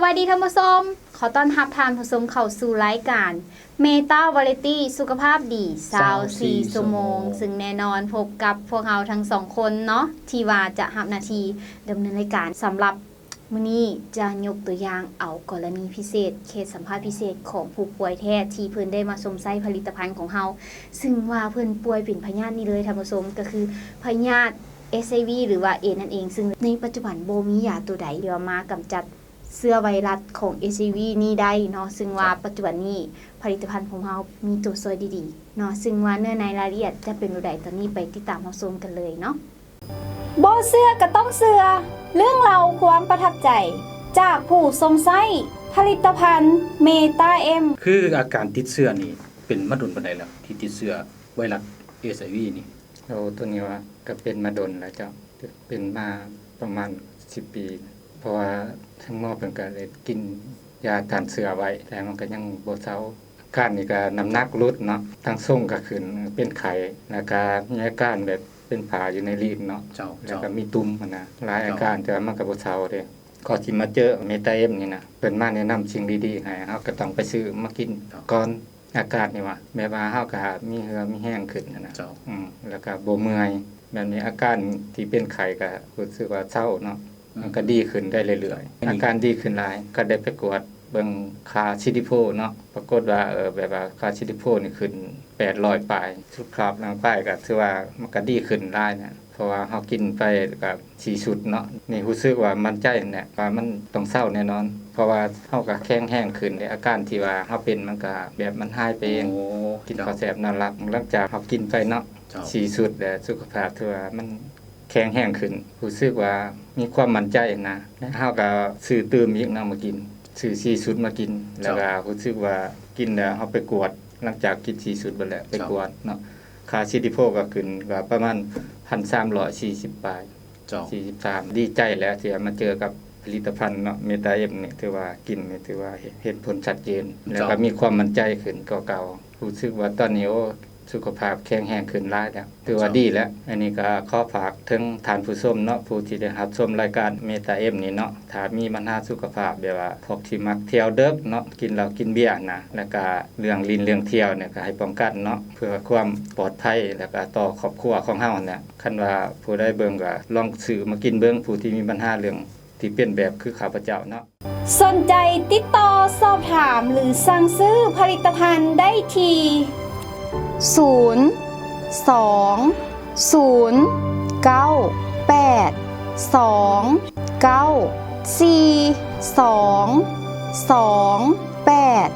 ສະບາຍດີທ່ານຜູ້ຊົມ, ຂໍຕ້ອນຮັບທ່ານຜູ້ຊົມເຂົ້າສູ່ລາຍການ Meta Variety ສຸຂະພາບດີ ຊາວສີ່ ຊາວສີ່ ຊົ່ວໂມງ ຊົ່ວໂມງ ຊຶ່ງແນ່ນອນພົບກັບພວກເຮົາທັງສອງຄົນເນາະ ທີ່ວ່າຈະຮັບໜ້າທີ່ດຳເນີນລາຍການ. ສຳລັບມື້ນີ້ຈະຍົກຕົວຢ່າງເອົາກໍລະນີພິເສດ ເຄສສຳພາດພິເສດຂອງຜູ້ປ່ວຍແທ້ ທີ່ເພິ່ນໄດ້ມາຊົມໃຊ້ຜະລິດຕະພັນຂອງເຮົາ, ຊຶ່ງວ່າເພິ່ນປ່ວຍເປັນພະຍາດນີ້ເລີຍທ່ານຜູ້ຊົມ, ກໍຄືພະຍາດ ເອັດໄອວີ ຫຼືວ່າເອດສ໌ນັ້ນເອງ, ຊຶ່ງໃນປັດຈຸບັນບໍ່ມີຢາຕົວໃດທີ່ວ່າມາກຳຈັດ ເຊື້ອໄວຣັສຂອງ ເອັດໄອວີ ນີ້ໄດ້ເນາະ, ຊຶ່ງວ່າ ເຈົ້າ ປັດຈຸບັນນີ້ຜະລິດຕະພັນຂອງເຮົາມີຕົວຊ່ວຍດີໆເນາະ, ຊຶ່ງວ່າເນື້ອໃນລາຍລະອຽດຈະເປັນແນວໃດ, ຕອນນີ້ໄປຕິດຕາມຮັບຊົມກັນເລີຍເນາະ. ບໍ່ເຊື່ອກໍຕ້ອງເຊື່ອ, ເລື່ອງລາວຄວາມປະທັບໃຈຈາກຜູ້ຊົມໃຊ້ຜະລິດຕະພັນ Meta M. ຄືອາການຕິດເຊື້ອນີ້ເປັນມາດົນປານໃດແລ້ວ ທີ່ຕິດເຊື້ອໄວຣັສ ເອັດໄອວີ ນີ້? ໂອ້ ໂຕນີ້ວ່າກໍເປັນມາດົນແລ້ວເຈົ້າ, ເປັນມາປະມານສິບປີ, ເພາະວ່າທາງໝໍເພິ່ນກໍໄດ້ກິນຢາຕ້ານເຊື້ອໄວ້ ແຕ່ມັນກໍຍັງບໍ່ເຊົາ. ອາການນີ້ກໍນ້ຳໜັກຫຼຸດເນາະ, ທາງຊົງກໍຂຶ້ນ, ເປັນໄຂ້, ແລ້ວກໍມີອາການແບບເປັນຜາຢູ່ໃນລີ້ນເນາະ, ເຈົ້າ ແລ້ວກໍ ເຈົ້າ ມີຕຸ່ມຫັ້ນນະ, ຫຼາຍ ເຈົ້າ ອາການ, ແຕ່ວ່າມັນກໍບໍ່ເຊົາເດ້. ກໍຊິມາເຈີ Meta M ນີ້ນະ, ເພິ່ນມາແນະນຳສິ່ງດີໆໃຫ້, ເຮົາກໍຕ້ອງໄປຊື້ມາກິນ ເຈົ້າ ກ່ອນ. ອາການນີ້ຫວາ ແບບວ່າເຮົາກະມີເຫື່ອມີແຮງຂຶ້ນຫັ້ນນະ, ເຈົ້າ ອືມ ແລ້ວກະບໍ່ເມື່ອຍ. ແບບນີ້ອາການທີ່ເປັນໄຂ້ກະຮູ້ສຶກວ່າເຊົາເນາະ, ອືມ ມັນກະດີຂຶ້ນໄດ້ເລື້ອຍໆ, ອັນນີ້ ອາການດີຂຶ້ນຫຼາຍ. ກະໄດ້ໄປກວດເບິ່ງຄ່າ ຊີ ດີ ໂຟ ເນາະ, ປາກົດວ່າ ເອີ ແບບວ່າຄ່າ ຊີ ດີ ໂຟ ນີ້ຂຶ້ນແປດຮ້ອຍປາຍ, ສຸຂະພາບຮ່າງກາຍກະຖືວ່າມັນກະດີຂຶ້ນຫຼາຍນະ. ເພາະວ່າເຮົາກິນໄປກະສີ່ຊຸດເນາະ, ນີ້ຮູ້ສຶກວ່າໝັ້ນໃຈແຫຼະວ່າມັນຕ້ອງເຊົາແນ່ນອນ, ເພາະວ່າເຮົາກະແຂງແຮງຂຶ້ນເດ້. ອາການທີ່ວ່າເຮົາເປັນມັນກະແບບມັນຫາຍໄປເອງ, ໂອ້ ກິນເຂົ້າແຊບນອນຫຼັບ. ຫຼັງຈາກເຮົາກິນໄປເນາະ ເຈົ້າ ສີ່ຊຸດແລ້ວ ສຸຂະພາບຖືວ່າມັນແຂງແຮງຂຶ້ນ, ຮູ້ສຶກວ່າມີຄວາມໝັ້ນໃຈນະ. ແລ້ວເຮົາກະຊື້ຕື່ມອີກເນາະ ມາກິນ, ຊື້ສີ່ຊຸດມາກິນ, ເຈົ້າ ແລ້ວກະຮູ້ສຶກວ່າກິນແລ້ວເຮົາໄປກວດ ຫຼັງຈາກກິນສີ່ຊຸດເບິດແລ້ວ ໄປ ເຈົ້າ ກວດເນາະ, ຄ່າ ຊີ ດີ ໂຟ ກໍຂຶ້ນ ກໍປະມານພັນສາມຮ້ອຍສີ່ສິບປາຍ, ເຈົ້າ ສີ່ສິບສາມ. ດີໃຈແຫຼະທີ່ມາເຈີກັບຜະລິດຕະພັນເນາະ Meta M ນີ້, ຖືວ່າກິນນີ້ຖືວ່າເຫັນ ເຫັນຜົນຊັດເຈນ, ເຈົ້າ ແລ້ວກໍມີຄວາມໝັ້ນໃຈຂຶ້ນກວ່າເກົ່າ. ຮູ້ສຶກວ່າຕອນນີ້ ໂອ້ ສຸຂະພາບແຂງແຮງຂຶ້ນຫຼາຍແລ້ວ, ຖືວ່າ ເຈົ້າ ດີແລ້ວ. ອັນນີ້ກໍຂໍຝາກເຖິງທ່ານຜູ້ຊົມເນາະ, ຜູ້ທີ່ໄດ້ຮັບຊົມລາຍການ Meta M ນີ້ເນາະ, ຖ້າມີບັນຫາສຸຂະພາບ ແບບວ່າພວກທີ່ມັກທ່ຽວເດິກເນາະ, ກິນເຫຼົ້າກິນເບຍນະ, ແລ້ວກະເລື່ອງຫຼິ້ນເລື່ອງທ່ຽວນີ້ກໍໃຫ້ປ້ອງກັນເນາະ ເພື່ອຄວາມປອດໄພ ແລ້ວກະຕໍ່ຄອບຄົວຂອງເຮົາຫັ້ນແຫຼະ. ຄັນວ່າຜູ້ໃດເບິ່ງກໍລອງຊື້ມາກິນເບິ່ງ, ຜູ້ທີ່ມີບັນຫາເລື່ອງທີ່ເປັນແບບຄືຂ້າພະເຈົ້າເນາະ. ສົນໃຈຕິດຕໍ່ສອບຖາມ ຫຼື ສັ່ງຊື້ຜະລິດຕະພັນໄດ້ທີ່ ສູນ ສອງ ສູນ ເກົ້າ ແປດ ສອງ ເກົ້າ ສີ່ ສອງ ສອງ ແປດ